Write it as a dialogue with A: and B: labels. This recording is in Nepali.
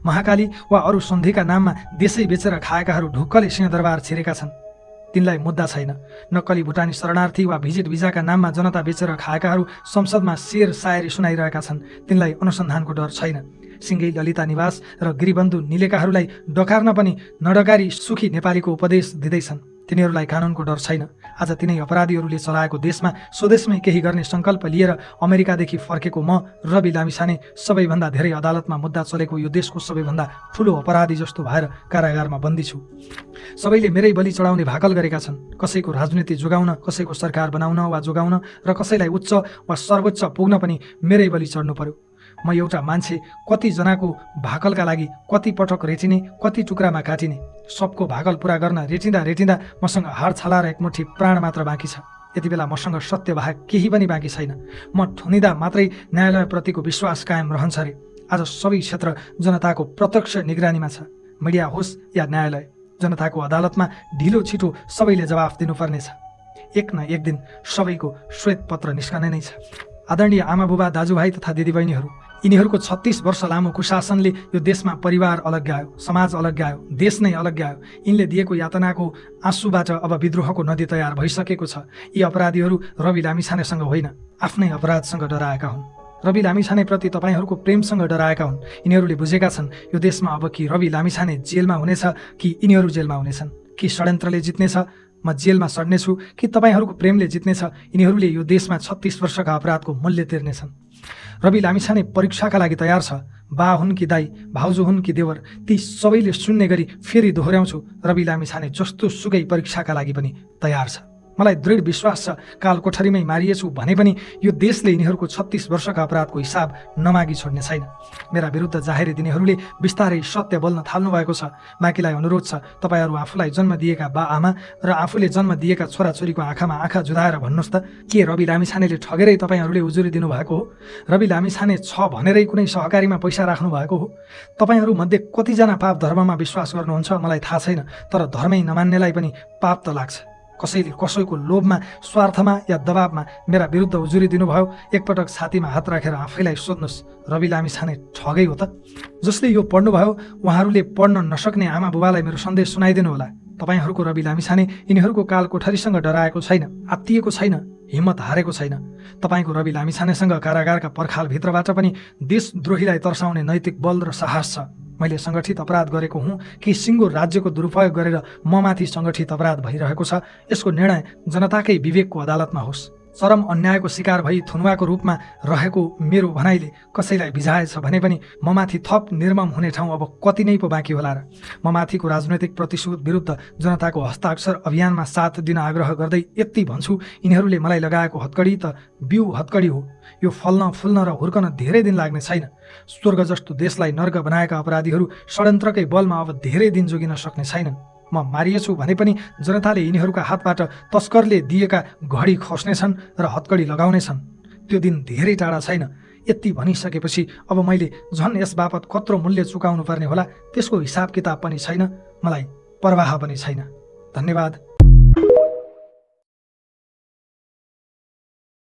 A: महाकाली वा अरू सन्धिका नाममा देशै बेचेर खाएकाहरू ढुक्कले सिंहदरबार छिरेका छन्। तिनलाई मुद्दा छैन। नक्कली भुटानी शरणार्थी वा भिजिट भिजाका नाममा जनता बेचेर खाएकाहरू संसदमा शेर सायरी सुनाइरहेका छन्। तिनलाई अनुसन्धानको डर छैन। सिङ्गै ललिता निवास र गिरिबन्धु निलेकाहरूलाई डकार्न पनि नडकारी सुखी नेपालीको उपदेश दिँदैछन्। तिनीहरूलाई कानुनको डर छैन। आज तिनै अपराधीहरूले चलाएको देशमा स्वदेशमै केही गर्ने सङ्कल्प लिएर अमेरिकादेखि फर्केको म रवि लामिछाने सबैभन्दा धेरै अदालतमा मुद्दा चलेको यो देशको सबैभन्दा ठुलो अपराधी जस्तो भएर कारागारमा बन्दी छु। सबैले मेरै बलि चढाउने भाकल गरेका छन्। कसैको राजनीति जोगाउन, कसैको सरकार बनाउन वा जोगाउन र कसैलाई उच्च वा सर्वोच्च पुग्न पनि मेरै बलि चढ्नु पर्यो। म एउटा मान्छे कतिजनाको भाकलका लागि कति पटक रेटिने, कति टुक्रामा काटिने। सबको भाकल पुरा गर्न रेटिँदा रेटिँदा मसँग हाड छाला र एकमुठी प्राण मात्र बाँकी छ। यति बेला मसँग सत्य बाहेक केही पनि बाँकी छैन। म ठुनिँदा मात्रै न्यायालयप्रतिको विश्वास कायम रहन्छ रे। आज सबै क्षेत्र जनताको प्रत्यक्ष निगरानीमा छ। मिडिया होस् या न्यायालय, जनताको अदालतमा ढिलो छिटो सबैले जवाफ दिनुपर्नेछ। एक न एक दिन सबैको श्वेत पत्र निस्कने नै छ। आदरणीय आमाबुबा, दाजुभाइ तथा दिदीबहिनीहरू, यिनीहरूको 36 वर्ष लामो कुशासनले यो देशमा परिवार अलग्यायो, समाज अलग्यायो, देश नै अलग्यायो। यिनले दिएको यातनाको आँसुबाट अब विद्रोहको नदी तयार भइसकेको छ। यी अपराधीहरू रवि लामिछानेसँग होइन, आफ्नै अपराधसँग डराएका हुन्। रवि लामिछानेप्रति तपाईँहरूको प्रेमसँग डराएका हुन्। यिनीहरूले बुझेका छन् यो देशमा अब कि रवि लामिछाने जेलमा हुनेछ कि यिनीहरू जेलमा हुनेछन्, कि षड्यन्त्रले जित्नेछ म जेलमा सड्नेछु कि तपाईँहरूको प्रेमले जित्नेछ। यिनीहरूले यो देशमा 36 वर्षका अपराधको मूल्य तिर्नेछन्। रवि लामिछाने परीक्षाका लागि तयार छ। बा हुन् कि दाई, भाउजू हुन् कि देवर, ती सबैले सुन्ने गरी फेरि दोहोऱ्याउँछु, रवि लामिछाने जस्तो सुकै परीक्षाका लागि पनि तयार छ। मलाई दृढ विश्वास छ काल कोठरीमै मारिएछु भने पनि यो देशले यिनीहरूको 36 वर्षका अपराधको हिसाब नमागी छोड्ने छैन। मेरा विरुद्ध जाहेरी दिनेहरूले बिस्तारै सत्य बोल्न थाल्नु भएको छ। बाँकीलाई अनुरोध छ, तपाईँहरू आफूलाई जन्म दिएका बा आमा र आफूले जन्म दिएका छोराछोरीको आँखामा आँखा जुधाएर भन्नुहोस् त, के रवि लामिछानेले ठगेरै तपाईँहरूले उजुरी दिनुभएको हो? रवि लामिछाने छ भनेरै कुनै सहकारीमा पैसा राख्नु भएको हो? तपाईँहरू मध्ये कतिजना पाप धर्ममा विश्वास गर्नुहुन्छ मलाई थाहा छैन, तर धर्मै नमान्नेलाई पनि पाप त लाग्छ। कसैले कसैको लोभमा, स्वार्थमा या दबावमा मेरा विरुद्ध उजुरी दिनुभयो, एकपटक छातीमा हात राखेर आफैलाई सोध्नुहोस्, रवि लामिछाने ठगै हो त? जसले यो पढ्नुभयो उहाँहरूले पढ्न नसक्ने आमा बुबालाई मेरो सन्देश सुनाइदिनु होला। तपाईँहरूको रवि लामिछाने यिनीहरूको काल कोठरीसँग डराएको छैन, आत्तिएको छैन, हिम्मत हारेको छैन। तपाईँको रवि लामिछानेसँग कारागारका पर्खालभित्रबाट पनि देशद्रोहीलाई तर्साउने नैतिक बल र साहस छ। मैले सङ्गठित अपराध गरेको हुँ कि सिङ्गो राज्यको दुरुपयोग गरेर ममाथि सङ्गठित अपराध भइरहेको छ, यसको निर्णय जनताकै विवेकको अदालतमा होस्। चरम अन्यायको शिकार भई थुनुवाको रूपमा रहेको मेरो भनाइले कसैलाई भिजाएछ भने पनि ममाथि थप निर्मम हुने ठाउँ अब कति नै पो बाँकी होला र? ममाथिको राजनैतिक प्रतिशोध विरुद्ध जनताको हस्ताक्षर अभियानमा साथ दिन आग्रह गर्दै यति भन्छु, यिनीहरूले मलाई लगाएको हत्कडी त बिउ हत्कडी हो। यो फल्न फुल्न र हुर्कन धेरै दिन लाग्ने छैन। स्वर्ग जस्तो देशलाई नर्क बनाएका अपराधीहरू षड्यन्त्रकै बलमा अब धेरै दिन जोगिन सक्ने छैनन्। म मारिएछु भने पनि जनताले यिनीहरूका हातबाट तस्करले दिएका घडी खस्नेछन् र हत्कडी लगाउनेछन्। त्यो दिन धेरै टाढा छैन। यति भनिसकेपछि अब मैले झन् यस बापत कत्रो मूल्य चुकाउनु पर्ने होला त्यसको हिसाब किताब पनि छैन, मलाई परवाह पनि छैन। धन्यवाद।